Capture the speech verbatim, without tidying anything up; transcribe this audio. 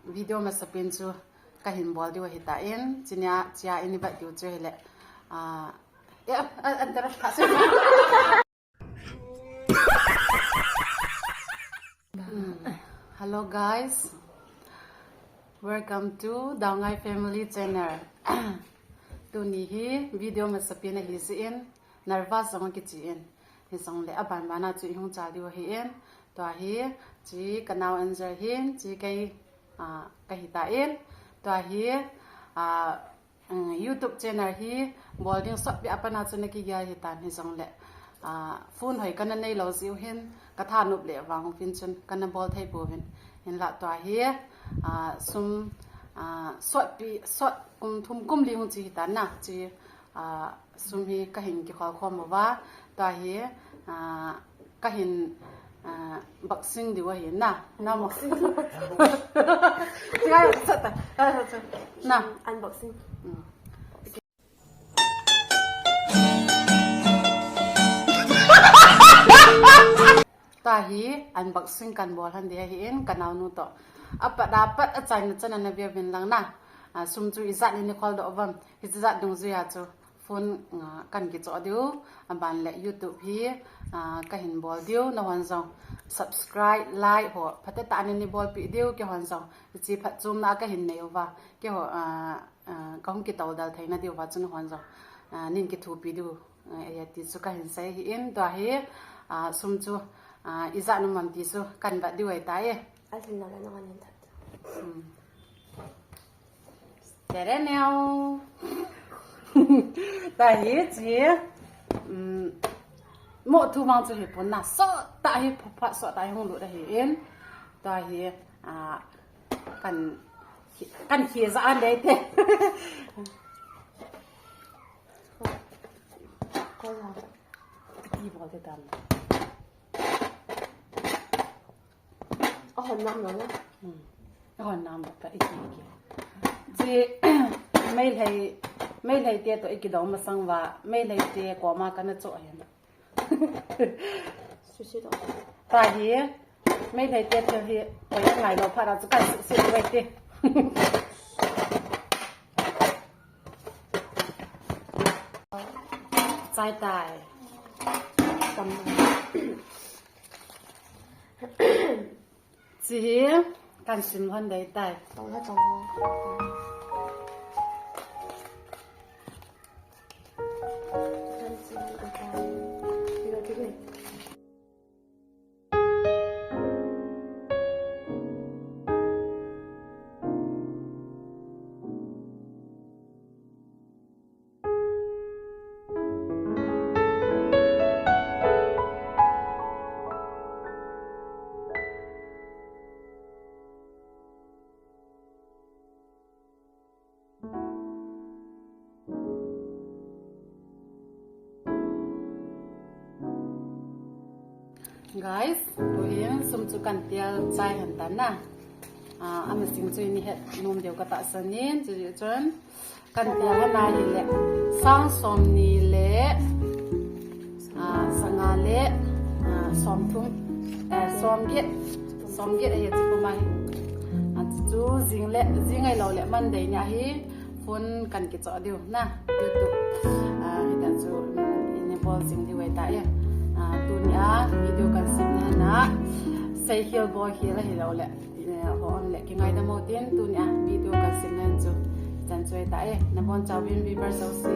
Video masapen chu kahin bol diu ahitan, chinia chia ini bat diu chu hile. Ah, eh, ah, ah, antara. Hmm. Hello guys, welcome to Daongai Family Channel. Tuni hi video masapen ahi jeh in, nervous jong kichi in. Hijongle aban bana chu ihung chal diu ahin. Tua hi, chi kanao Angel hin, chi kei, ah, kahitan. Tua hi, ah, um, YouTube channel hi bol ding sotpi a pat a chu nakigel hitan hijongle, ah, phone hoi kana neilou jeh u hin, kathanop le vang uvin chun kana bol thei pouvin. Hinla tua hi, ah, sum, ah, sotpi, sot kum thum kum li hung chi hitan na, chi, ah, sum hi kahin kikhol khom uva, tua hi, ah, kahin, ah, boxing diu ahi na, na boxing. Tia, sa ta, sa, sa, na. Unboxing. Hmm. Tua hi unboxing kan bol hon ding ahin, kanaonu toh. Apat apat achaina chan ana ve uvin lang na. Ah, sum chu ijat in ikhol doh uvam. Hiche jat dungjuiya chu phone, ah, kan kichoh diu, aban le YouTube hi, ah, kahin bol diu, nahon jong subscribe, like ho phatecha in neibolpeh diu, keihon jong hiche phatchomna kahin nei uva, keiho, ah, ah, kahung kitoudal theina diuva chu nahon jong, ah, neikithopi diu, ah, ti chu kahin sei ahin, tua hi, ah, sum chu, ah, ijat um am ti chu kan vet diu ahitai. Asin na la na nganin that. Hmm. Tere neo. Tua hi, chi, um, mo thu mang chu hipon na, sot tah hi, phat sot tah hi hung lut ahin. Tua hi, ah, kan, kan khija an dei te. Ko la. Kati bol te tam. Ahon nam lo na. Hmm. Ahon nam lo ka iki iki. Chi, Meitei, Meitei te toh ikidou masang uva, Meitei te koma kana choh ahin. Susi toh. Tua hi, Meitei te thil hi, koi angai lou phat a chu kan susi uve te. Chai tai. Tam. Chi hi kan sim hon dei tai. Tong la tong. Kan sim hon dei tai. Guys, tuhin sum chu kan tel chai hen tan na. Ah, amasing chu ini het nom diu katahsan in, chuti chun kan tel hen ahile, sang somni le, ah, sanga le, ah, somthum, eh, somget, somget ahi chu kum ahi. Ah, chu jing le, jing ahilou le Monday ni ahi, phone kan kichoh diu na, YouTube. Ah, hita chu, um, ini bol jing diu ahitai. Ah, tunia video kan simna na, seikhel bolkhel ahilou le, eh, ho um le, kingaidam uvin tin, tunia video kan simna chu, chan chu ahitai. Nabonchauvin viewers jouse,